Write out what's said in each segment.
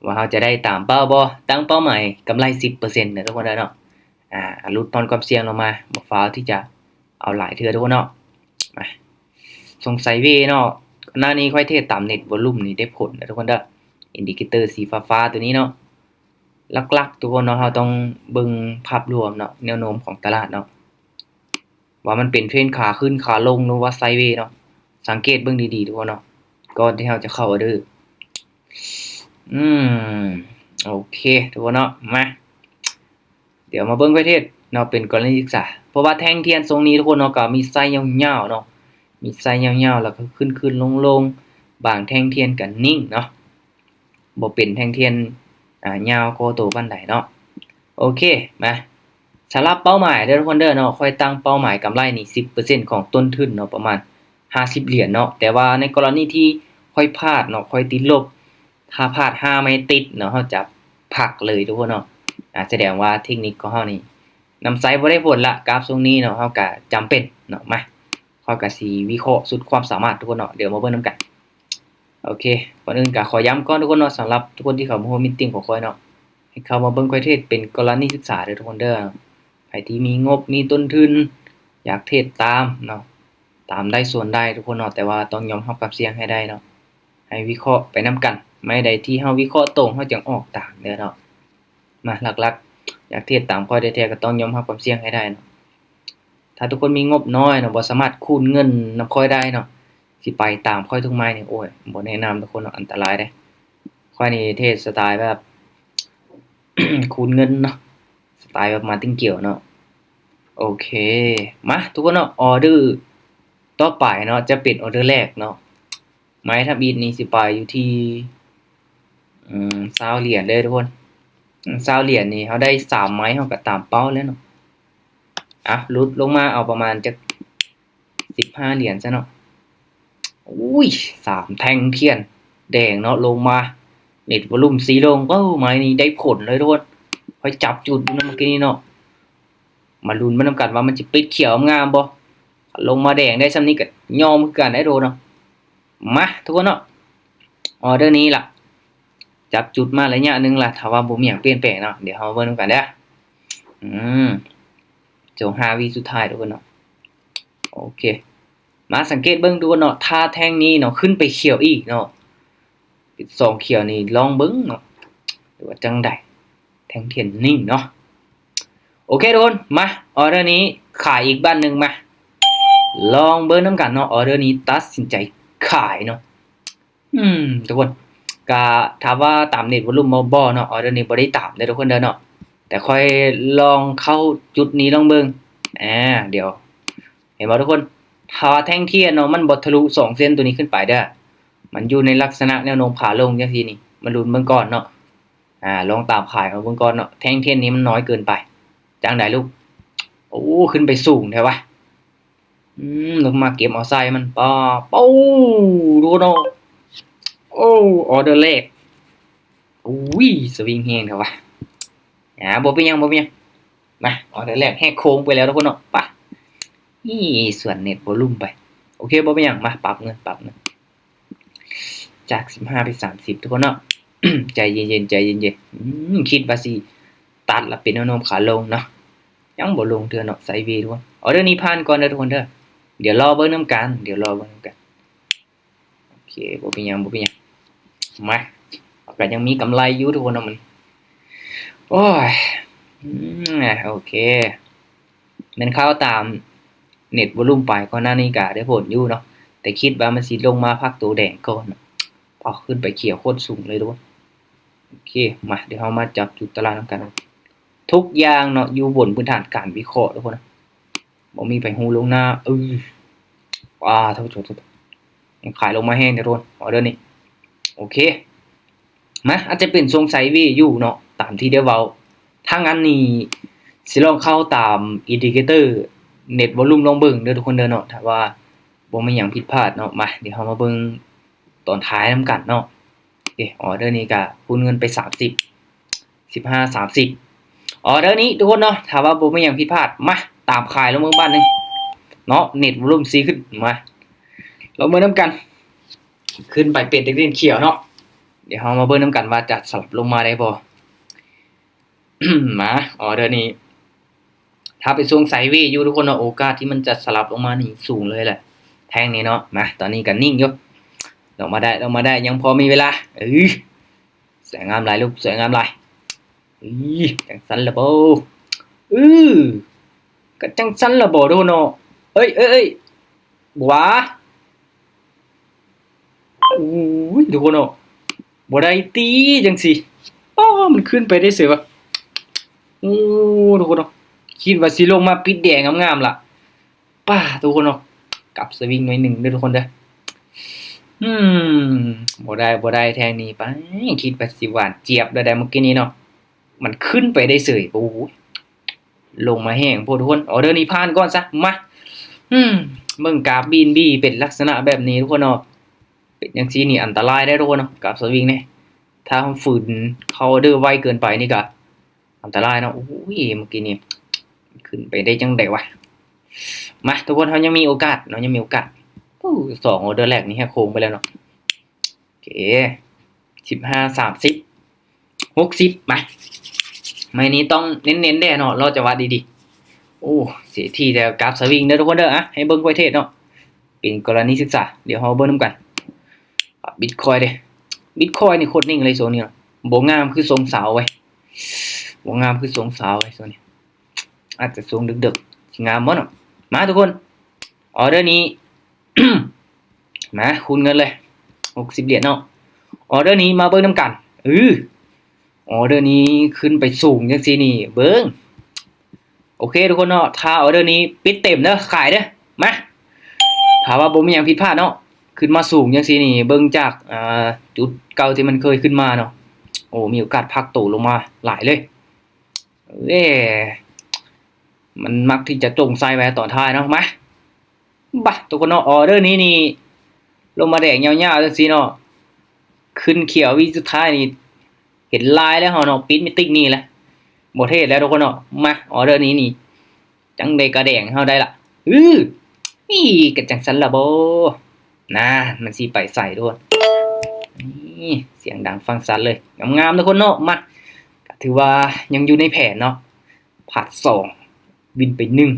ວ່າເຮົາຈະໄດ້ຕາມເປົ້າບໍ່, ຕັ້ງເປົ້າໝາຍກຳໄລສິບເປີເຊັນເດີທຸກຄົນເດີເນາະ. ອາ ຫຼຸດຜ່ອນຄວາມສ່ຽງລົງມາ, ບໍ່ຟ້າວທີ່ຈະເອົາຫຼາຍເທື່ອທຸກຄົນເນາະ. ມາ ສົງໄຊເວເນາະ, ໜ້ານີ້ຂ້ອຍເທດຕາມເນັດວໍລຸ່ມນີ້ໄດ້ຜົນເດີທຸກຄົນເດີ. ອິນດິເຄເຕີສີຟ້າໆຕົວນີ້ເນາະ, ຫຼັກໆທຸກຄົນເນາະ ເຮົາຕ້ອງເບິ່ງພາບລວມເນາະ, ແນວໂນ້ມຂອງຕະຫຼາດເນາະ ວ່າມັນເປັນເທຣນຂາຂຶ້ນຂາລົງ ຫຼືວ່າໄຊເວເນາະ. ສັງເກດເບິ່ງດີໆທຸກຄົນເນາະ ກ່ອນທີ່ເຮົາຈະເຂົ້າອອເດີ. ອືມ ໂອເຄທຸກຄົນເນາະ, ມາ ດຽວມາເບິ່ງຂ້ອຍເທດເນາະ ເປັນກໍລະນີສຶກສາ. ເພາະວ່າແທ່ງທຽນຊົງນີ້ທຸກຄົນເນາະ ກໍມີໄຊຍາວໆເນາະ, ມີໄຊຍາວໆ ແລ້ວກໍຂຶ້ນໆລົງໆ, ບາງແທ່ງທຽນກໍນິ່ງເນາະ, ບໍ່ເປັນແທ່ງທຽນ ອາ ຍາວກໍໂຕປານໃດເນາະ. ໂອເຄ ມາ ສຳລັບເປົ້າໝາຍເດີທຸກຄົນເດີເນາະ, ຂ້ອຍຕັ້ງເປົ້າໝາຍກຳໄລນີ້ສິບເປີເຊັນຂອງຕົ້ນທຶນເນາະ, ປະມານຫ້າສິບຫຼຽນເນາະ. ແຕ່ວ່າໃນກໍລະນີທີ່ຂ້ອຍພາດເນາະ, ຂ້ອຍຕິດລົບ, ຖ້າພາດຫ້າໄມ້ຕິດເນາະ ເຮົາຈະພັກເລີຍທຸກຄົນເນາະ. ອາ ສະແດງວ່າເທັກນິກຂອງເຮົານີ້ນຳໃຊ້ບໍ່ໄດ້ຜົນລະ, ກາບຊົງນີ້ເນາະ ເຮົາກະຈຳເປັນເນາະ. ມາ ຂ້ອຍກະຊິວິເຄາະສຸດຄວາມສາມາດທຸກຄົນເນາະ, ດຽວມາເບິ່ງນຳກັນ. ໂອເຄ ກ່ອນອື່ນກະຂໍຢ້ຳກ່ອນທຸກຄົນເນາະ, ສຳລັບທຸກຄົນທີ່ເຂົ້າມາຮ່ວມມີດຕິງຂອງຂ້ອຍເນາະ, ໃຫ້ເຂົ້າມາເບິ່ງຂ້ອຍເທດເປັນກໍລະນີສຶກສາເດີທຸກຄົນເດີ. ໃຜທີ່ມີງົບ ມີຕົ້ນທຶນ ຢາກເທດຕາມເນາະ, ຕາມໄດ້ສ່ວນໄດ້ທຸກຄົນເນາະ, ແຕ່ວ່າຕ້ອງຍອມຮັບຄວາມສ່ຽງໃຫ້ໄດ້ເນາະ. ໃຫ້ວິເຄາະໄປນຳກັນ, ໄມ້ໃດທີ່ເຮົາວິເຄາະຕົງ ເຮົາຈຶ່ງອອກຕາມເດີເນາະ. ມາ ຫຼັກໆ ຢາກເທດຕາມຂ້ອຍແທ້ໆ ກໍຕ້ອງຍອມຮັບຄວາມສ່ຽງໃຫ້ໄດ້ເນາະ. ຖ້າທຸກຄົນມີງົບນ້ອຍເນາະ, ບໍ່ສາມາດຄູນເງິນນຳຂ້ອຍໄດ້ເນາະ, ຊິໄປຕາມຂ້ອຍທຸກໄມ້ນີ້ ໂອ້ຍ ບໍ່ແນະນຳທຸກຄົນເນາະ, ອັນຕະລາຍເດ້. ຂ້ອຍນີ້ເທດສະໄຕແບບ ຄູນເງິນເນາະ, ສະໄຕແບບມາຕິນກຽວເນາະ. ໂອເຄ ມາທຸກຄົນເນາະ, ອອເດີຕໍ່ໄປເນາະ ຈະເປັນອອເດີແລກເນາະ. ໄມ້ທຳອິດນີ້ຊິໄປຢູ່ທີ່ ອືມ ຊາວຫຼຽນເດີທຸກຄົນ. ຊາວຫຼຽນນີ້ ເຮົາໄດ້ສາມໄມ້ ເຮົາກໍຕາມເປົ້າແລ້ວເນາະ. ອ່ະ ຫຼຸດລົງມາເອົາປະມານຈັກສິບຫ້າຫຼຽນຊະເນາະ. ໂອ້ຍ ສາມແທ່ງທຽນແດງເນາະ ລົງມາ ເນັດວໍລຸ່ມສີລົງ. ເປົ້າໝາຍນີ້ໄດ້ຜົນເລີຍທຸກຄົນ, ຂ້ອຍຈັບຈຸດຢູ່ນຳເມື່ອກີ້ນີ້ເນາະ. ມາລຸ້ນໄປນຳກັນວ່າມັນຊິປິດຂຽວງາມບໍ່. ລົງມາແດງໄດ້ຊ່ຳນີ້ກໍຍອມຄືກັນໄດ໋ໂດເນາະ. ມາທຸກຄົນເນາະ, ອອເດີນີ້ລະ ຈັບຈຸດມາໄລຍະໜຶ່ງລະ, ຖ້າວ່າບໍ່ມີຫຍັງປ່ຽນແປງເນາະ ດຽວເຮົາເບິ່ງນຳກັນເດີ. ອືມ ໂຈງຫ້າວິສຸດທ້າຍທຸກຄົນເນາະ. ໂອເຄ ມາສັງເກດເບິ່ງທຸກຄົນເນາະ, ຖ້າແທ່ງນີ້ເນາະ ຂຶ້ນໄປຂຽວອີກເນາະ, ເປັນສອງຂຽວນີ້ ລອງເບິ່ງເນາະ ຫຼືວ່າຈັ່ງໃດ. ແທ່ງທຽນນິ່ງເນາະ. ໂອເຄທຸກຄົນ ມາ ອອເດີນີ້ຂາຍອີກບາດໜຶ່ງ. ມາ ລອງເບິ່ງນຳກັນເນາະ, ອອເດີນີ້ຕັດສິນໃຈຂາຍເນາະ. ອືມ ທຸກຄົນ ກະຖາມວ່າຕາມເນັດວໍລຸ່ມບໍ່? ບໍ່ເນາະ, ອອເດີນີ້ບໍ່ໄດ້ຕາມເດີທຸກຄົນເດີເນາະ, ແຕ່ຂ້ອຍລອງເຂົ້າຈຸດນີ້ລອງເບິ່ງ. ອາ ດຽວ ເຫັນບໍ່ທຸກຄົນ? ຖ້າວ່າແທ່ງທຽນເນາະ ມັນບໍ່ທະລຸສອງເສັ້ນໂຕນີ້ຂຶ້ນໄປເດີ, ມັນຢູ່ໃນລັກສະນະແນວໂນ້ມຂາລົງຈັ່ງຊີ້ນີ້, ມາລຸ້ນເບິ່ງກ່ອນເນາະ. ອາ ລອງຕາມຂາຍເອົາເບິ່ງກ່ອນເນາະ. ແທ່ງທຽນນີ້ມັນນ້ອຍເກີນໄປ. ຈັ່ງໃດລູກ? ໂອ້ ຂຶ້ນໄປສູງແທ້ວະ. ອືມ ລົງມາເກັບເອົາໄຊມັນ. ປ້າ ໂອ້ ດູເນາະ. ໂອ້ ອອເດີແລກ. ໂອ້ຍ ສະວິງແຮງແທ້ວະ. ອາ ບໍ່ເປັນຫຍັງ ບໍ່ເປັນຫຍັງ. ມາ ອອເດີແລກແຫກໂຄ້ງໄປແລ້ວທຸກຄົນເນາະ. ໄປ ນີ້ ສ່ວນເນັດວໍລຸ່ມໄປ. ໂອເຄ ບໍ່ເປັນຫຍັງ. ມາ ປັບເງິນ ປັບເງິນ ຈາກສິບຫ້າເປັນສາມສິບທຸກຄົນເນາະ. ໃຈເຢັນໆ ໃຈເຢັນໆ. ອືມ ຄິດວ່າຊິຕັດລະເປັນແນວໂນ້ມຂາລົງເນາະ, ຍັງບໍ່ລົງເທື່ອເນາະ, ໄຊເວທຸກຄົນ. ອອເດີນີ້ຜ່ານກ່ອນເດີທຸກຄົນເດີ. ດຽວລໍເບິ່ງນຳກັນ ດຽວລໍເບິ່ງນຳກັນ. ໂອເຄ ບໍ່ເປັນຫຍັງ ບໍ່ເປັນຫຍັງ. ມາ ເຮົາກໍຍັງມີກຳໄລຢູ່ທຸກຄົນເນາະມື້ນີ້. ໂອ້ຍ ອືມ ໂອເຄ ແມ່ນເຂົ້າຕາມເນັດວໍລຸ່ມໄປ ກ່ອນໜ້ານີ້ກໍໄດ້ຜົນຢູ່ເນາະ, ແຕ່ຄິດວ່າມັນຊິລົງມາພັກໂຕແດງກ່ອນເນາະ. ເອົາ ຂຶ້ນໄປຂຽວໂຄດສູງເລີຍທຸກຄົນ. ໂອເຄ ມາ ດຽວເຮົາມາຈັບຈຸດຕະຫຼາດນຳກັນ. ທຸກຢ່າງເນາະ ຢູ່ບົນພື້ນຖານການວິເຄາະທຸກຄົນ. ບໍ່ມີໃຜຮູ້ລ່ວງໜ້າ. ເອີ ວ້າ ໂທດໆ ຍັງຂາຍລົງມາແຮງແທ້ທຸກຄົນ ອອເດີນີ້. ໂອເຄ ມາ ອາດຈະເປັນຊົງໄຊເວຢູ່ເນາະ ຕາມທີ່ໄດ້ເວົ້າ. ທາງອັນນີ້ຊິລອງເຂົ້າຕາມອິນດິເຄເຕີເນັດວໍລຸ່ມລອງເບິ່ງເດີທຸກຄົນເດີເນາະ. ຖ້າວ່າບໍ່ມີຫຍັງຜິດພາດເນາະ, ມາ ດຽວເຮົາມາເບິ່ງຕອນທ້າຍນຳກັນເນາະ. ໂອເຄ ອອເດີນີ້ກະຄູນເງິນໄປສາມສິບ ສິບຫ້າ ສາມສິບ. ອອເດີນີ້ທຸກຄົນເນາະ ຖ້າວ່າບໍ່ມີຫຍັງຜິດພາດ ມາ ຕາມຂາຍລອງເບິ່ງບາດໜຶ່ງເນາະ. ເນັດວໍລຸ່ມຊິຂຶ້ນ ມາ ລອງເບິ່ງນຳກັນ. ຂຶ້ນໄປເປັນເດັກຫຼິ້ນຂຽວເນາະ. ດຽວເຮົາມາເບິ່ງນຳກັນວ່າຈະສະຫຼັບລົງມາໄດ້ບໍ່. ມາ ອໍເດີນີ້ ຖ້າໄປຊົງໄຊເວຢູ່ທຸກຄົນເນາະ ໂອກາດທີ່ມັນຈະສະຫຼັບລົງມານີ້ສູງເລີຍແຫຼະ ແທ່ງນີ້ເນາະ. ມາ ຕອນນີ້ກໍນິ່ງຢູ່ ລົງມາໄດ້ ລົງມາໄດ້ ຍັງພໍມີເວລາ. ເອີ ສວຍງາມຫຼາຍລູກ ສວຍງາມຫຼາຍ. ອີ ຈັ່ງຊັ້ນລະບໍ ເອີ ກໍຈັ່ງຊັ້ນລະບໍໂດເນາະ. ເອີຍ ເອີຍ ເອີຍ ບໍ່ຫວາ. ໂອ້ຍ ທຸກຄົນເນາະ ບໍ່ໄດ້ຕິ ຈັ່ງຊີ້ ອ້າ ມັນຂຶ້ນໄປໄດ້ເສີຍຫວາ. ໂອ້ ທຸກຄົນເນາະ ຄິດວ່າຊິລົງມາປິດແດງງາມໆລະ ປ້າ ທຸກຄົນເນາະ ກັບສະວິງໜ້ອຍໜຶ່ງເດີທຸກຄົນເດີ. ອືມ ບໍ່ໄດ້ ບໍ່ໄດ້ ແທ່ງນີ້ໄປ ຄິດວ່າຊິຫວານຈຽບແລ້ວໄດ໋ມື້ກີ້ນີ້ເນາະ ມັນຂຶ້ນໄປໄດ້ເສີຍ. ໂອ້ຍ ລົງມາແຮງໂພດທຸກຄົນ. ອໍເດີນີ້ຜ່ານກ່ອນຊະ ມາ. ອືມ ເບິ່ງກາບບີນບີເປັນລັກສະນະແບບນີ້ທຸກຄົນເນາະ ເປັນຈັ່ງຊີ້ນີ້ອັນຕະລາຍໄດ໋ທຸກຄົນເນາະ ກາບສະວິງນີ້ ຖ້າເຮົາຝືນເຂົ້າອໍເດີໄວເກີນໄປນີ້ກະອັນຕະລາຍເນາະ. ໂອ້ຍ ມື້ກີ້ນີ້ຂຶ້ນໄປໄດ້ຈັ່ງໃດຫວາ. ມາ ທຸກຄົນ ເຮົາຍັງມີໂອກາດເນາະ ຍັງມີໂອກາດ. ໂອ້ ສອງອໍເດີແລກນີ້ແຫກໂຄ້ງໄປແລ້ວເນາະ. ໂອເຄ ສິບຫ້າ ສາມສິບ ຫົກສິບ ມາ ໄມ້ນີ້ຕ້ອງເນັ້ນໆແດ່ເນາະ ລໍຈັງຫວະດີໆ. ໂອ້ ເສດຖີແຕ່ກາບສະວິງເດີທຸກຄົນເດີ. ອະ ໃຫ້ເບິ່ງໄວເທດເນາະ ເປັນກໍລະນີສຶກສາ ດຽວເຮົາເບິ່ງນຳກັນ. ບິດຄອຍເດ້ ບິດຄອຍນີ້ໂຄດນິ່ງເລີຍຊ່ວງນີ້ເນາະ ບໍ່ງາມຄືຊົງສາວເວີຍ ບໍ່ງາມຄືຊົງສາວເວີຍຊ່ວງນີ້. ອາດຈະຊ່ວງເດິກໆ ຊິງາມບໍ່ເນາະ. ມາທຸກຄົນ ອໍເດີນີ້ ມາຄູນເງິນເລີຍ ຫົກສິບຫຼຽນເນາະ. ອໍເດີນີ້ມາເບິ່ງນຳກັນ ອື ອໍເດີນີ້ຂຶ້ນໄປສູງຈັ່ງຊີ້ນີ້ ເບິ່ງ. ໂອເຄທຸກຄົນເນາະ ຖ້າອໍເດີນີ້ປິດເຕັມເດີ ຂາຍເດີ ມາ. ຖ້າວ່າບໍ່ມີຫຍັງຜິດພາດເນາະ ຂຶ້ນມາສູງຈັ່ງຊີ້ນີ້ ເບິ່ງຈາກ ອ່າ ຈຸດເກົ່າທີ່ມັນເຄີຍຂຶ້ນມາເນາະ ໂອ້ ມີໂອກາດພັກໂຕລົງມາຫຼາຍເລີຍ. ເອີ ມັນມັກທີ່ຈະຈົ່ງໃສ່ໄວ້ຕອນທ້າຍເນາະ. ມາ ບາ ທຸກຄົນເນາະ ອໍເດີນີ້ນີ້ລົງມາແດງຍາວໆຈັ່ງຊີ້ເນາະ ຂຶ້ນຂຽວວິສຸດທ້າຍນີ້ ເຫັນລາຍແລ້ວເຮົາເນາະ ປິດມິຕິກນີ້ແຫຼະ ບໍ່ເທດແລ້ວທຸກຄົນເນາະ. ມາ ອໍເດີນີ້ນີ້ ຈັ່ງໃດກະແດງເຮົາໄດ້ລະ ອື ນີ້ກະຈັ່ງຊັ້ນລະບໍ. ນາ ມັນຊິໄປໃສໂດດ ນີ້ສຽງດັງຟັງຊັດເລີຍ ງາມໆທຸກຄົນເນາະ. ມາ ກະຖືວ່າຍັງຢູ່ໃນແຜນເນາະ ພາດສອງ ວິນໄປໜຶ່ງ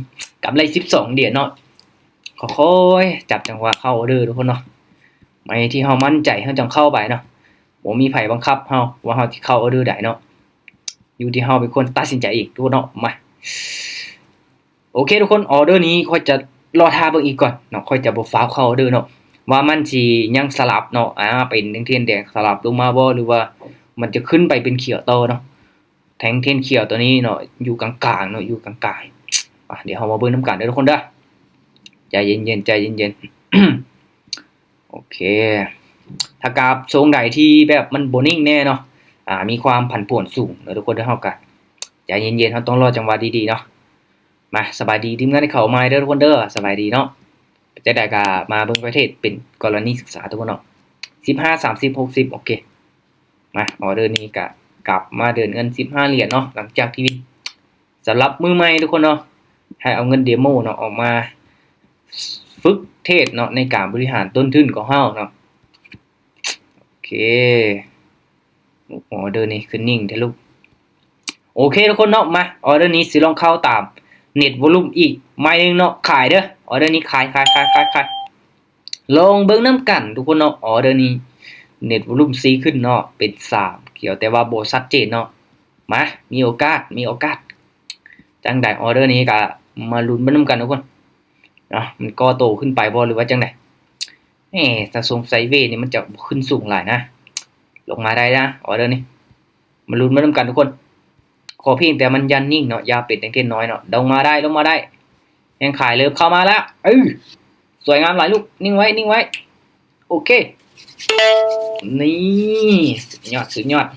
ກຳໄລສິບສອງຫຼຽນເນາະ. ຄ່ອຍໆຈັບຈັງຫວະເຂົ້າອໍເດີທຸກຄົນເນາະ ໄມ້ທີ່ເຮົາໝັ້ນໃຈເຮົາຈັ່ງເຂົ້າໄປເນາະ ບໍ່ມີໃຜບັງຄັບເຮົາວ່າເຮົາຊິເຂົ້າອໍເດີໃດເນາະ ຢູ່ທີ່ເຮົາເປັນຄົນຕັດສິນໃຈເອງທຸກຄົນເນາະ. ມາ ໂອເຄທຸກຄົນ ອໍເດີນີ້ຂ້ອຍຈະລໍຖ້າເບິ່ງອີກກ່ອນເນາະ ຂ້ອຍຈະບໍ່ຟ້າວເຂົ້າອໍເດີເນາະ ວ່າມັນຊິຍັງສະຫຼັບເນາະ ອ່າ ເປັນແທ່ງທຽນແດງສະຫຼັບລົງມາບໍ່ ຫຼືວ່າມັນຈະຂຶ້ນໄປເປັນຂຽວຕໍ່ເນາະ. ແທ່ງທຽນຂຽວຕົວນີ້ເນາະ ຢູ່ກາງໆເນາະ ຢູ່ກາງໆ. ອ່ະ ດຽວເຮົາມາເບິ່ງນຳກັນເດີທຸກຄົນເດີ ໃຈເຢັນໆ ໃຈເຢັນໆ. ໂອເຄ ຖ້າກາບຊ່ວງໃດທີ່ແບບມັນບໍ່ນິ່ງແນ່ເນາະ ອ່າ ມີຄວາມຜັນຜວນສູງເນາະທຸກຄົນເດີ ເຮົາກະໃຈເຢັນໆ ເຮົາຕ້ອງລໍຈັງຫວະດີໆເນາະ. ມາ ສະບາຍດີທີມງານທີ່ເຂົ້າມາເດີທຸກຄົນເດີ ສະບາຍດີເນາະ. ເປັນຈັ່ງໃດກະມາເບິ່ງປະເທດເປັນກໍລະນີສຶກສາທຸກຄົນເນາະ ສິບຫ້າ ສາມສິບ ຫົກສິບ ໂອເຄ. ມາ ອໍເດີນີ້ກະກັບມາເດີນເງິນສິບຫ້າຫຼຽນເນາະ ຫຼັງຈາກທີ່ ສຳລັບມືໃໝ່ທຸກຄົນເນາະ ໃຫ້ເອົາເງິນເດໂມເນາະ ອອກມາຝຶກເທດເນາະ ໃນການບໍລິຫານຕົ້ນທຶນຂອງເຮົາເນາະ. ໂອເຄ ອໍເດີນີ້ຄືນິ່ງແທ້ລູກ. ໂອເຄທຸກຄົນເນາະ ມາ ອໍເດີນີ້ຊິລອງເຂົ້າຕາມເນັດວອລຸມອີກໄມ້ໜຶ່ງເນາະ ຂາຍເດີ ອໍເດີນີ້ຂາຍ ຂາຍ ຂາຍ ຂາຍ ຂາຍ. ລອງເບິ່ງນຳກັນທຸກຄົນເນາະ ອໍເດີນີ້ເນັດວອລຸມຊີ້ຂຶ້ນເນາະ ເປັນສາມຂຽວ ແຕ່ວ່າບໍ່ຊັດເຈນເນາະ. ມາ ມີໂອກາດ ມີໂອກາດ ຈັ່ງໃດ ອໍເດີນີ້ກະມາລຸ້ນເບິ່ງນຳກັນທຸກຄົນເນາະ ມັນກໍ່ໂຕຂຶ້ນໄປບໍ່ ຫຼືວ່າຈັ່ງໃດ. ເອີ ຖ້າຊົງໄຊເວນີ້ມັນຈະບໍ່ຂຶ້ນສູງຫຼາຍນະ ລົງມາໄດ້ນະ ອໍເດີນີ້. ມາລຸ້ນມານຳກັນທຸກຄົນ ຂໍພຽງແຕ່ມັນຢ່ານິ່ງເນາະ ຢ່າເປັນແທ່ງທຽນນ້ອຍເນາະ. ລົງມາໄດ້ ລົງມາໄດ້ ແຮງຂາຍເລີ່ມເຂົ້າມາແລ້ວ ເອີ ສວຍງາມຫຼາຍລູກ ນິ່ງໄວ້ ນິ່ງໄວ້ ໂອເຄ ນີ້ ສຸດຍອດ ສຸດຍອດ.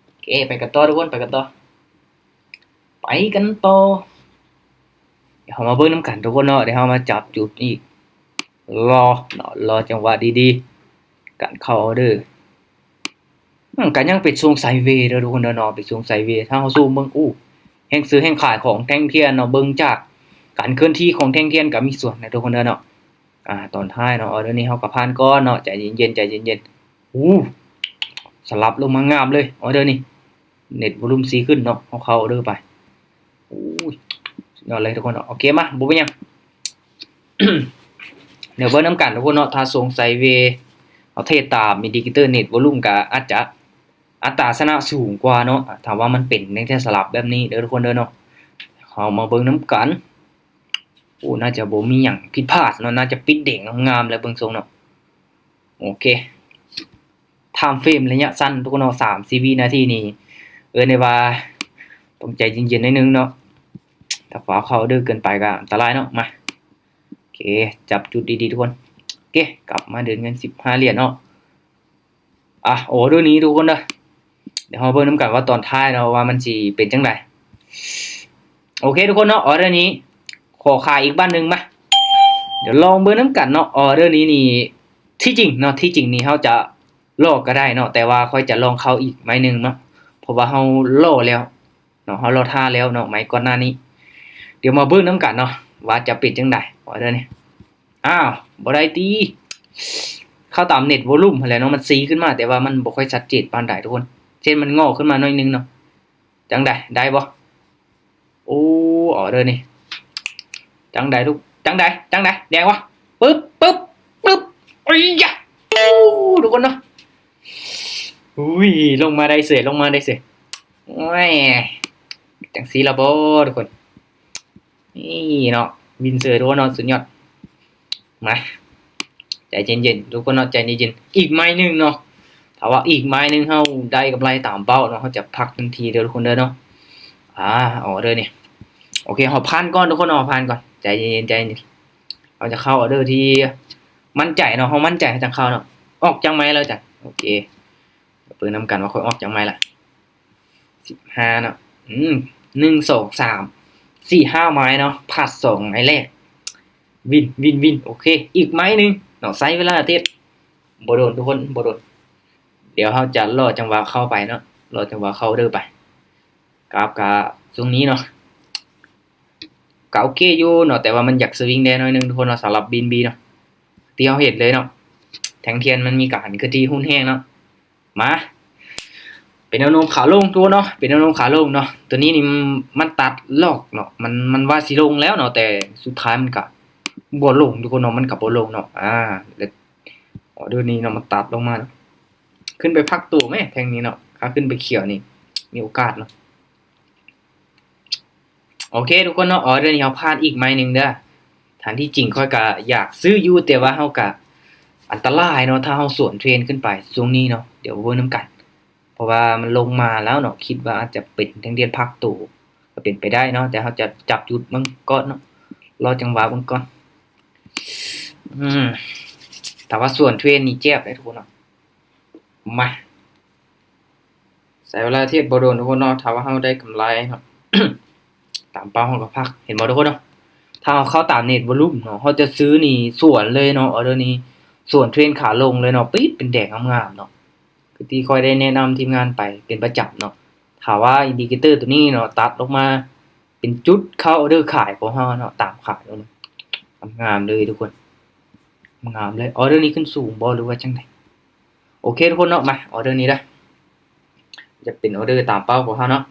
ໂອເຄ ໄປກັນຕໍ່ທຸກຄົນ ໄປກັນຕໍ່ ໄປກັນຕໍ່. ດຽວເຮົາມາເບິ່ງນຳກັນທຸກຄົນເນາະ ດຽວເຮົາມາຈັບຈຸດອີກ ລໍເນາະ ລໍຈັງຫວະດີໆ ການເຂົ້າອໍເດີ. ອືມ ກະຍັງເປັນຊົງໄຊເວເດີທຸກຄົນເດີເນາະ ເປັນຊົງໄຊເວ. ຖ້າເຮົາຊູມເບິ່ງ ໂອ້ ແຮງຊື້ແຮງຂາຍຂອງແທ່ງທຽນເນາະ ເບິ່ງຈາກການເຄື່ອນທີ່ຂອງແທ່ງທຽນກະມີສ່ວນນະທຸກຄົນເດີເນາະ. ອ່າ ຕອນທ້າຍເນາະ ອໍເດີນີ້ເຮົາກະຜ່ານກ່ອນເນາະ ໃຈເຢັນໆ ໃຈເຢັນ ໂອ້ ສະຫຼັບລົງມາງາມເລີຍ ອໍເດີນີ້ ເນັດວໍລຸມສີ່ຂຶ້ນເນາະ ເຮົາເຂົ້າອໍເດີໄປ. ໂອ້ຍ ສຸດຍອດເລີຍທຸກຄົນເນາະ. ໂອເຄ ມາ ບໍ່ເປັນຫຍັງ ດຽວເບິ່ງນຳກັນທຸກຄົນເນາະ. ຖ້າສົງໄສເວ ເຮົາເທຣດຕາມອິນດິເຄເຕີເນັດວໍລຸມ ກໍອາດຈະອັດຕາຊະນະສູງກວ່າເນາະ ຖ້າວ່າມັນເປັນຈັ່ງແທ້ສະຫຼັບແບບນີ້ເດີທຸກຄົນເດີເນາະ. ເຮົາມາເບິ່ງນຳກັນ. ໂອ້ ໜ້າຈະບໍ່ມີຫຍັງຜິດພາດເນາະ ໜ້າຈະປິດແດງງາມໆແລ້ວເບິ່ງຊົງເນາະ. ໂອເຄ ທາມເຟຣມໄລຍະສັ້ນທຸກຄົນເນາະ ສາມສິບວິນາທີນີ້ ເອີ້ນໄດ້ວ່າຕ້ອງໃຈເຢັນໆໜ້ອຍໜຶ່ງເນາະ ຖ້າຟ້າວເຂົ້າເດີເກີນໄປກໍອັນຕະລາຍເນາະ. ມາ ໂອເຄ ຈັບຈຸດດີໆທຸກຄົນ. ໂອເຄ ກັບມາເດີນເງິນສິບຫ້າຫຼຽນເນາະ. ອ່ະ ອໍເດີນີ້ທຸກຄົນເດີ ດຽວເຮົາເບິ່ງນຳກັນວ່າຕອນທ້າຍເນາະ ວ່າມັນຊິເປັນຈັ່ງໃດ. ໂອເຄທຸກຄົນເນາະ ອໍເດີນີ້ ຂໍຂາຍອີກບາດໜຶ່ງ ມາ ດຽວລອງເບິ່ງນຳກັນເນາະ. ອໍເດີນີ້ນີ້ ທີ່ຈິງເນາະ ທີ່ຈິງນີ້ເຮົາຈະລໍກໍໄດ້ເນາະ ແຕ່ວ່າຂ້ອຍຈະລອງເຂົ້າອີກໄມ້ໜຶ່ງເນາະ ເພາະວ່າເຮົາລໍແລ້ວເນາະ ເຮົາລໍຖ້າແລ້ວເນາະ ໄມ້ກ່ອນໜ້ານີ້. ດຽວມາເບິ່ງນຳກັນເນາະ ວ່າຈະເປັນຈັ່ງໃດ. ອໍເດີນີ້ ອ້າວ ບໍ່ໄດ້ຕິ ເຂົ້າຕາມເນັດວໍລຸມຫັ້ນແຫຼະເນາະ ມັນຊີ້ຂຶ້ນມາ ແຕ່ວ່າມັນບໍ່ຄ່ອຍຊັດເຈນປານໃດທຸກຄົນ ເຊັ່ນມັນງໍ້ຂຶ້ນມາໜ້ອຍໜຶ່ງເນາະ. ຈັ່ງໃດ ໄດ້ບໍ່? ໂອ້ ອໍເດີນີ້ ຈັ່ງໃດລູກ ຈັ່ງໃດ ຈັ່ງໃດ ແດງບໍ່? ປຶບ ປຶບ ປຶບ ໂອ້ຍຢາ ໂອ້ ທຸກຄົນເນາະ ອຸ້ຍ ລົງມາໄດ້ເສີຍ ລົງມາໄດ້ເສີຍ ໂອ້ຍ ຈັ່ງຊີ້ລະບໍທຸກຄົນ. ນີ້ເນາະ ວິນເຊີໂດເນາະ ສຸດຍອດ. ມາ ໃຈເຢັນໆທຸກຄົນເນາະ ໃຈເຢັນໆ ອີກໄມ້ໜຶ່ງເນາະ. ຖ້າວ່າອີກໄມ້ໜຶ່ງເຮົາໄດ້ກຳໄລຕາມເປົ້າເນາະ ເຮົາຈະພັກທັນທີເດີທຸກຄົນເດີເນາະ. ອ່າ ອໍເດີນີ້ ໂອເຄ ເຮົາຜ່ານກ່ອນທຸກຄົນເນາະ ເຮົາຜ່ານກ່ອນ ໃຈເຢັນໆ ໃຈເຢັນ. ເຮົາຈະເຂົ້າອໍເດີທີ່ໝັ້ນໃຈເນາະ ເຮົາໝັ້ນໃຈເຮົາຈັ່ງເຂົ້າເນາະ. ອອກຈັກໄມ້ແລ້ວຈ້ະ ໂອເຄ ເບິ່ງນຳກັນວ່າຂ້ອຍອອກຈັກໄມ້ລະ. ສິບຫ້າເນາະ ອືມ ໜຶ່ງ ສອງ ສາມ ສີ່ ຫ້າໄມ້ເນາະ ພາດສອງໄມ້ແລກ ວິນ ວິນ ວິນ. ໂອເຄ ອີກໄມ້ໜຶ່ງເນາະ ໃຊ້ເວລາເທຣດບໍ່ດົນທຸກຄົນ ບໍ່ດົນ. ດຽວເຮົາຈະລໍຈັງຫວະເຂົ້າໄປເນາະ ລໍຈັງຫວະເຂົ້າເດີໄປ. ກາບກະຊ່ວງນີ້ເນາະ ກະໂອເຄຢູ່ເນາະ ແຕ່ວ່າມັນຢາກສະວິງແດ່ໜ້ອຍໜຶ່ງທຸກຄົນເນາະ ສຳລັບບີເອັນບີເນາະ ທີ່ເຮົາເຫັນເລີຍເນາະ ແທ່ງທຽນມັນມີການເຄື່ອນທີ່ຮຸນແຮງເນາະ. ມາ ເປັນແນວໂນ້ມຂາລົງທຸກຄົນເນາະ ເປັນແນວໂນ້ມຂາລົງເນາະ. ຕົວນີ້ນີ້ມັນຕັດລອກເນາະ ມັນ ມັນວ່າຊິລົງແລ້ວເນາະ ແຕ່ສຸດທ້າຍມັນກະບໍ່ລົງທຸກຄົນເນາະ ມັນກະບໍ່ລົງເນາະ. ອ່າ ແລະ ອໍເດີນີ້ເນາະ ມັນຕັດລົງມາເນາະ ຂຶ້ນໄປພັກໂຕແມ້ແທ່ງນີ້ເນາະ ຖ້າຂຶ້ນໄປຂຽວນີ້ມີໂອກາດເນາະ. ໂອເຄທຸກຄົນເນາະ ອໍເດີນີ້ເຮົາພາດອີກໄມ້ໜຶ່ງເດີ. ທາງທີ່ຈິງຂ້ອຍກະຢາກຊື້ຢູ່ ແຕ່ວ່າເຮົາກະອັນຕະລາຍເນາະ ຖ້າເຮົາສວນເທຣນຂຶ້ນໄປຊ່ວງນີ້ເນາະ. ດຽວເບິ່ງນຳກັນ ເພາະວ່າມັນລົງມາແລ້ວເນາະ ຄິດວ່າອາດຈະເປັນແທ່ງທຽນພັກໂຕ ກະເປັນໄປໄດ້ເນາະ ແຕ່ເຮົາຈະຈັບຈຸດເບິ່ງກ່ອນເນາະ ລໍຈັງຫວະເບິ່ງກ່ອນ. ອືມ ຖ້າວ່າສວນເທຣນນີ້ເຈັບເດ້ທຸກຄົນເນາະ. ມາ ໃຊ້ເວລາເທຣດບໍ່ດົນທຸກຄົນເນາະ ຖ້າວ່າເຮົາໄດ້ກຳໄລເນາະ ຕາມເປົ້າເຮົາກະພັກ ເຫັນບໍ່ທຸກຄົນເນາະ. ຖ້າເຮົາເຂົ້າຕາມເນັດວໍລຸມເນາະ ເຮົາຈະຊື້ນີ້ສວນເລີຍເນາະ ອໍເດີນີ້ສວນເທຣນຂາລົງເລີຍເນາະ ປິດເປັນແດງງາມໆເນາະ ຄືທີ່ຂ້ອຍໄດ້ແນະນຳທີມງານໄປເປັນປະຈຳເນາະ. ຖ້າວ່າອິນດິເຄເຕີໂຕນີ້ເນາະ ຕັດລົງມາເປັນຈຸດເຂົ້າອໍເດີຂາຍຂອງເຮົາເນາະ ຕາມຂາຍລົງມາງາມໆເລີຍທຸກຄົນ ງາມເລີຍ. ອໍເດີນີ້ຂຶ້ນສູງບໍ່ ຫຼືວ່າຈັ່ງໃດ? ໂອເຄທຸກຄົນເນາະ ມາ ອໍເດີນີ້ເດີ ຈະເປັນອໍເດີຕາມເປົ້າຂອງເຮົາເນາະ.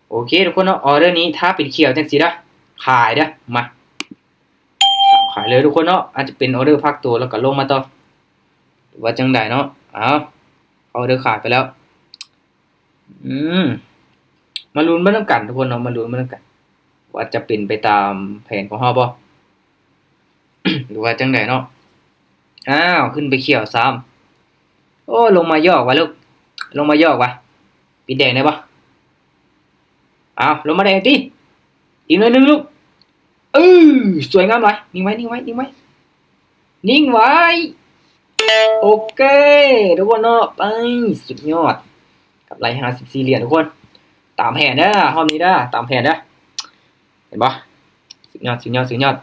ໂອເຄທຸກຄົນເນາະ ອໍເດີນີ້ຖ້າເປັນຂຽວຈັ່ງຊີ້ເດີ ຂາຍເດີ. ມາ ຂາຍເລີຍທຸກຄົນເນາະ ອາດຈະເປັນອໍເດີພັກໂຕແລ້ວກະລົງມາຕໍ່ ຫຼືວ່າຈັ່ງໃດເນາະ. ເອົາ ອໍເດີຂາຍໄປແລ້ວ. ອືມ ມາລຸ້ນເບິ່ງນຳກັນທຸກຄົນເນາະ ມາລຸ້ນເບິ່ງນຳກັນ ວ່າຈະເປັນໄປຕາມແຜນຂອງເຮົາບໍ່ ຫຼືວ່າຈັ່ງໃດເນາະ. ອ້າວ ຂຶ້ນໄປຂຽວຊ້ຳ ໂອ້ ລົງມາຢອກວ່າລູກ ລົງມາຢອກວ່າ ປິດແດງໄດ້ບໍ່? ອ້າວ ລົງມາແດງຕິ ອີກໜ້ອຍໜຶ່ງລູກ. ເອີ ສວຍງາມຫຼາຍ ນິ່ງໄວ້ ນິ່ງໄວ້ ນິ່ງໄວ້ ນິ່ງໄວ້. ໂອເຄທຸກຄົນເນາະ ໄປ ສຸດຍອດ ກຳໄລຫ້າສິບສີ່ຫຼຽນທຸກຄົນ. ຕາມແຜນເດີ ຮອບນີ້ເດີ ຕາມແຜນເດີ ເຫັນບໍ່? ສຸດຍອດ ສຸດຍອດ ສຸດຍອດ.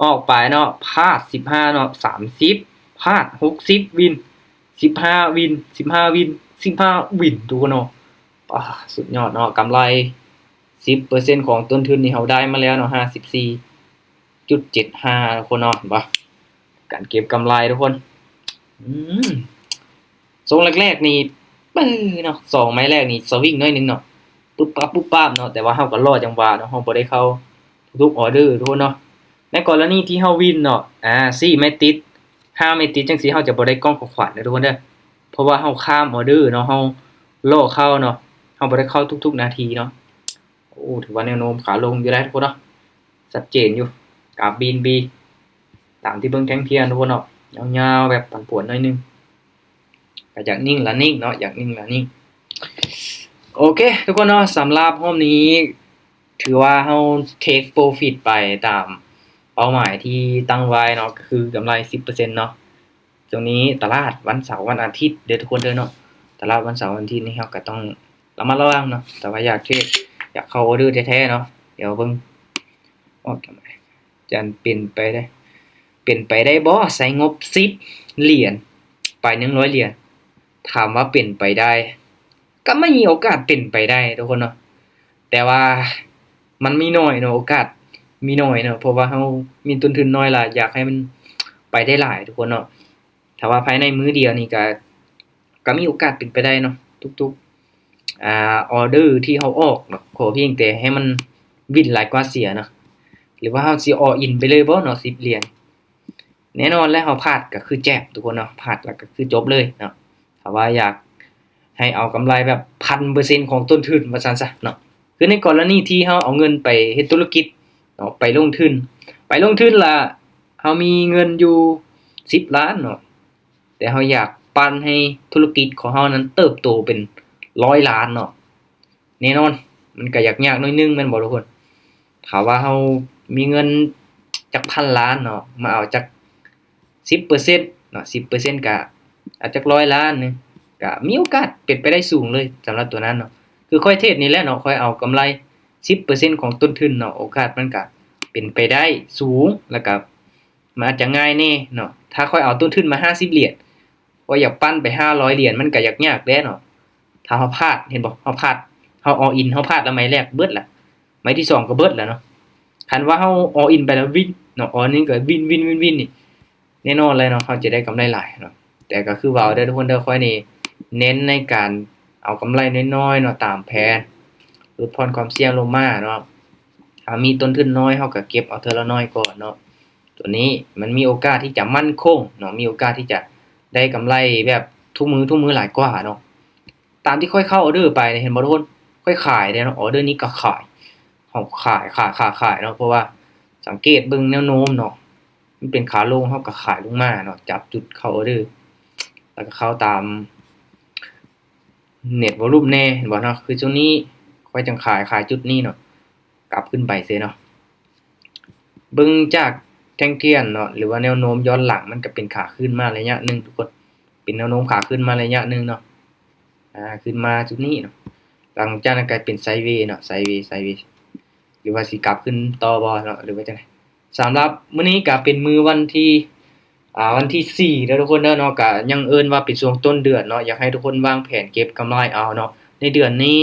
ອອກໄປເນາະ ພາດສິບຫ້າເນາະ ສາມສິບ ພາດຫົກສິບ ວິນ ສິບຫ້າ ວິນ ສິບຫ້າ ວິນ ສິບຫ້າ ວິນ ທຸກຄົນເນາະ. ປາ ສຸດຍອດເນາະ ກຳໄລສິບເປີເຊັນຂອງຕົ້ນທຶນທີ່ເຮົາໄດ້ມາແລ້ວເນາະ ຫ້າສິບສີ່ຈຸດເຈັດຫ້າ ທຸກຄົນເນາະ ເຫັນບໍ່? ການເກັບກຳໄລທຸກຄົນ ອືມ ຊ່ວງແລກໆນີ້ ປຶ້ເນາະ ສອງໄມ້ແລກນີ້ສະວິງໜ້ອຍໜຶ່ງເນາະ ປຶບປັບປຸບປັບເນາະ ແຕ່ວ່າເຮົາກໍລໍຈັງຫວະເນາະ ເຮົາບໍ່ໄດ້ເຂົ້າທຸກໆອອເດີທຸກຄົນເນາະ. ໃນກໍລະນີທີ່ເຮົາວິນເນາະ ອາ ສີ່ໄມ້ຕິດ ຫ້າໄມ້ຕິດຈັ່ງຊີ້ ເຮົາຈະບໍ່ໄດ້ກ່ອງຂອງຂວັນເດີທຸກຄົນເດີ ເພາະວ່າເຮົາຂ້າມອອເດີເນາະ ເຮົາລໍເຂົ້າເນາະ ເຮົາບໍ່ໄດ້ເຂົ້າທຸກໆນາທີເນາະ. ໂອ້ ຖືວ່າແນວໂນ້ມຂາລົງຢູ່ໄດ໋ທຸກຄົນເນາະ ຊັດເຈນຢູ່ ກາບບີນບີ ຕາມທີ່ເບິ່ງແທ່ງທຽນທຸກຄົນເນາະ ຍາວໆ ແບບຜັນຜວນໜ້ອຍໜຶ່ງ ກໍຢາກນິ່ງລະນິ່ງເນາະ ຢາກນິ່ງລະນິ່ງ. ໂອເຄທຸກຄົນເນາະ ສຳລັບຮອບນີ້ ຖືວ່າເຮົາເທກໂປຣຟິດໄປຕາມເປົ້າໝາຍທີ່ຕັ້ງໄວ້ເນາະ ກໍຄືກຳໄລສິບເປີເຊັນເນາະ. ຊ່ວງນີ້ຕະຫຼາດວັນເສົາວັນອາທິດເດີທຸກຄົນເດີເນາະ ຕະຫຼາດວັນເສົາວັນອາທິດນີ້ເຮົາກໍຕ້ອງລະມັດລະວັງເນາະ ແຕ່ວ່າຢາກເທຣດ ຢາກເຂົ້າອອເດີແທ້ໆເນາະ ດຽວເບິ່ງ ອອກຈັ່ງໃດ ຈັນເປັນໄປໄດ້ ເປັນໄປໄດ້ບໍ່ ໃຊ້ງົບສິບຫຼຽນ ໄປໜຶ່ງຮ້ອຍຫຼຽນ ຖາມວ່າເປັນໄປໄດ້ ກໍມີໂອກາດເປັນໄປໄດ້ທຸກຄົນເນາະ ແຕ່ວ່າມັນມີໜ້ອຍເນາະ ໂອກາດມີໜ້ອຍເນາະ ເພາະວ່າເຮົາມີຕົ້ນທຶນໜ້ອຍ ລະຢາກໃຫ້ມັນໄປໄດ້ຫຼາຍທຸກຄົນເນາະ. ຖ້າວ່າພາຍໃນມື້ດຽວນີ້ກໍ ກໍມີໂອກາດເປັນໄປໄດ້ເນາະ ທຸກໆ ອາ ອອເດີທີ່ເຮົາອອກເນາະ ຂໍພຽງແຕ່ໃຫ້ມັນວິນຫຼາຍກວ່າເສຍເນາະ ຫຼືວ່າເຮົາຊິອອລອິນໄປເລີຍບໍ່ເນາະ ສິບຫຼຽນ. ແນ່ນອນແລ້ວ ເຮົາພາດກໍຄືແຈບທຸກຄົນເນາະ ພາດແລ້ວກໍຄືຈົບເລີຍເນາະ. ຖ້າວ່າຢາກໃຫ້ເອົາກຳໄລແບບພັນເປີເຊັນຂອງຕົ້ນທຶນວ່າຊັ້ນຊະເນາະ ຄືໃນກໍລະນີທີ່ເຮົາເອົາເງິນໄປເຮັດທຸລະກິດເນາະ ໄປລົງທຶນ ໄປລົງທຶນລະເຮົາມີເງິນຢູ່ສິບລ້ານເນາະ ແຕ່ເຮົາຢາກປັ່ນໃຫ້ທຸລະກິດຂອງເຮົານັ້ນເຕີບໂຕເປັນຮ້ອຍລ້ານເນາະ ແນ່ນອນມັນກໍຢາກຍາກໜ້ອຍໜຶ່ງແມ່ນບໍ່ທຸກຄົນ? ຖ້າວ່າເຮົາມີເງິນຈັກພັນລ້ານເນາະ ມາເອົາຈັກສິບເປີເຊັນເນາະ ສິບເປີເຊັນກໍເອົາຈັກຮ້ອຍລ້ານໜຶ່ງ ກໍມີໂອກາດເປັນໄປໄດ້ສູງເລີຍສຳລັບຕົວນັ້ນເນາະ. ຄືຂ້ອຍເທຣດນີ້ແຫຼະເນາະ ຂ້ອຍເອົາກຳໄລສິບເປີເຊັນຂອງຕົ້ນທຶນເນາະ ໂອກາດມັນກໍເປັນໄປໄດ້ສູງ ແລ້ວກໍມັນອາດຈະງ່າຍແດ່ເນາະ. ຖ້າຂ້ອຍເອົາຕົ້ນທຶນມາຫ້າສິບຫຼຽນ ຂ້ອຍຢາກປັ່ນໄປຫ້າຮ້ອຍຫຼຽນ ມັນກໍຢາກຍາກແດ່ເນາະ. ຖ້າເຮົາພາດ ເຫັນບໍ່ ເຮົາພາດ ເຮົາອອລອິນ ເຮົາພາດລະໄມ້ແລກເບິດລະ ໄມ້ທີສອງກໍເບິດລະເນາະ. ຄັນວ່າເຮົາອອລອິນໄປລະວິນເນາະ ອອລອິນກໍວິນ ວິນ ວິນ ວິນນີ້ ແນ່ນອນເລີຍເນາະ ເຮົາຈະໄດ້ກຳໄລຫຼາຍເນາະ. ແຕ່ກໍຄືເວົ້າເດີທຸກຄົນເດີ ຂ້ອຍນີ້ເນັ້ນໃນການເອົາກຳໄລນ້ອຍໆເນາະ ຕາມແຜນ ຫຼຸດຜ່ອນຄວາມສ່ຽງລົງມາເນາະ. ຖ້າມີຕົ້ນທຶນນ້ອຍ ເຮົາກໍເກັບເອົາເທື່ອລະໜ້ອຍກ່ອນເນາະ. ຕົວນີ້ມັນມີໂອກາດທີ່ຈະໝັ້ນຄົງເນາະ ມີໂອກາດທີ່ຈະໄດ້ກຳໄລແບບທຸກມື້ ທຸກມື້ຫຼາຍກວ່າເນາະ. ຕາມທີ່ຂ້ອຍເຂົ້າອອເດີໄປນີ້ ເຫັນບໍ່ທຸກຄົນ? ຂ້ອຍຂາຍເດ້ເນາະ ອອເດີນີ້ກໍຂາຍ ເຮົາຂາຍ ຂາຍ ຂາຍ ຂາຍເນາະ. ເພາະວ່າສັງເກດເບິ່ງແນວໂນ້ມເນາະ ມັນເປັນຂາລົງ ເຮົາກໍຂາຍລົງມາເນາະ ຈັບຈຸດເຂົ້າອອເດີ ແລ້ວກໍເຂົ້າຕາມ ເນັດວອລຸມແດ່ ເຫັນບໍ່ເນາະ? ຄືຊ່ວງນີ້ຂ້ອຍຈັ່ງຂາຍ ຂາຍຈຸດນີ້ເນາະ ກັບຂຶ້ນໄປເຊີເນາະ. ເບິ່ງຈາກແທ່ງທຽນເນາະ ຫຼືວ່າແນວໂນ້ມຍ້ອນຫຼັງ ມັນກໍເປັນຂາຂຶ້ນມາໄລຍະໜຶ່ງທຸກຄົນ ເປັນແນວໂນ້ມຂາຂຶ້ນມາໄລຍະໜຶ່ງເນາະ ອາ ຂຶ້ນມາຈຸດນີ້ເນາະ. ຫຼັງຈາກນັ້ນກໍເປັນໄຊເວເນາະ ໄຊເວ ໄຊເວ ຫຼືວ່າຊິກັບຂຶ້ນຕໍ່ບໍ່ເນາະ ຫຼືວ່າຈັ່ງໃດ? ສຳລັບມື້ນີ້ກໍເປັນມື້ວັນທີ ອ່າ ວັນທີສີ່ເດີທຸກຄົນເດີເນາະ. ກະຍັງເອີ້ນວ່າເປັນຊ່ວງຕົ້ນເດືອນເນາະ ຢາກໃຫ້ທຸກຄົນວາງແຜນເກັບກຳໄລເອົາເນາະ. ໃນເດືອນນີ້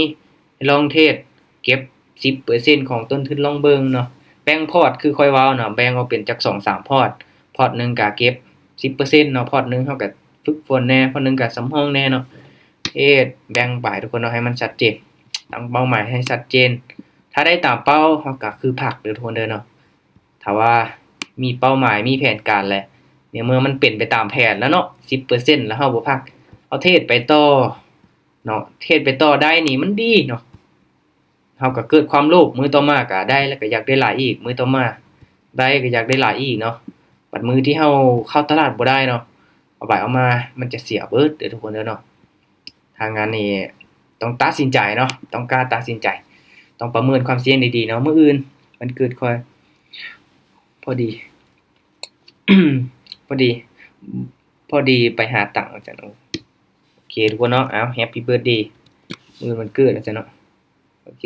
ລອງເທຣດເກັບສິບເປີເຊັນຂອງຕົ້ນທຶນລອງເບິ່ງເນາະ. ແບ່ງພອດຄືຂ້ອຍເວົ້າເນາະ ແບ່ງອອກເປັນຈັກສອງສາມພອດ ພອດໜຶ່ງກະເກັບສິບເປີເຊັນເນາະ ພອດໜຶ່ງເຮົາກະຝຶກຝົນແດ່ ພອດໜຶ່ງກະສຳຮອງແດ່ເນາະ. ເຮັດແບ່ງໄປທຸກຄົນເນາະ ໃຫ້ມັນຊັດເຈນ ຕັ້ງເປົ້າໝາຍໃຫ້ຊັດເຈນ. ຖ້າໄດ້ຕາມເປົ້າເຮົາກະຄືພັກເດີທຸກຄົນເດີເນາະ. ຖ້າວ່າມີເປົ້າໝາຍ ມີແຜນການແຫຼະ ໃນເມື່ອມັນເປັນໄປຕາມແຜນແລ້ວເນາະ ສິບເປີເຊັນ ແລ້ວເຮົາບໍ່ພັກ ເຮົາເທຣດໄປຕໍ່ເນາະ ເທຣດໄປຕໍ່ໄດ້ນີ້ມັນດີເນາະ. ເຮົາກໍເກີດຄວາມໂລບ ມື້ຕໍ່ມາກໍໄດ້ ແລ້ວກໍຢາກໄດ້ຫຼາຍອີກ ມື້ຕໍ່ມາໄດ້ກໍຢາກໄດ້ຫຼາຍອີກເນາະ. ບັດມື້ທີ່ເຮົາເຂົ້າຕະຫຼາດບໍ່ໄດ້ເນາະ ເອົາໄປເອົາມາມັນຈະເສຍເບິດເດີທຸກຄົນເດີເນາະ. ທາງງານນີ້ຕ້ອງຕັດສິນໃຈເນາະ ຕ້ອງກ້າຕັດສິນໃຈ ຕ້ອງປະເມີນຄວາມສ່ຽງດີໆເນາະ. ມື້ອື່ນວັນເກີດຂ້ອຍ ພໍດີ ພໍດີ ພໍດີໄປຫາຕັງວ່າຊັ້ນ. ໂອເຄທຸກຄົນເນາະ ເອົາ Happy Birthday ມື້ວັນເກີດວ່າຊັ້ນເນາະ. ໂອເຄ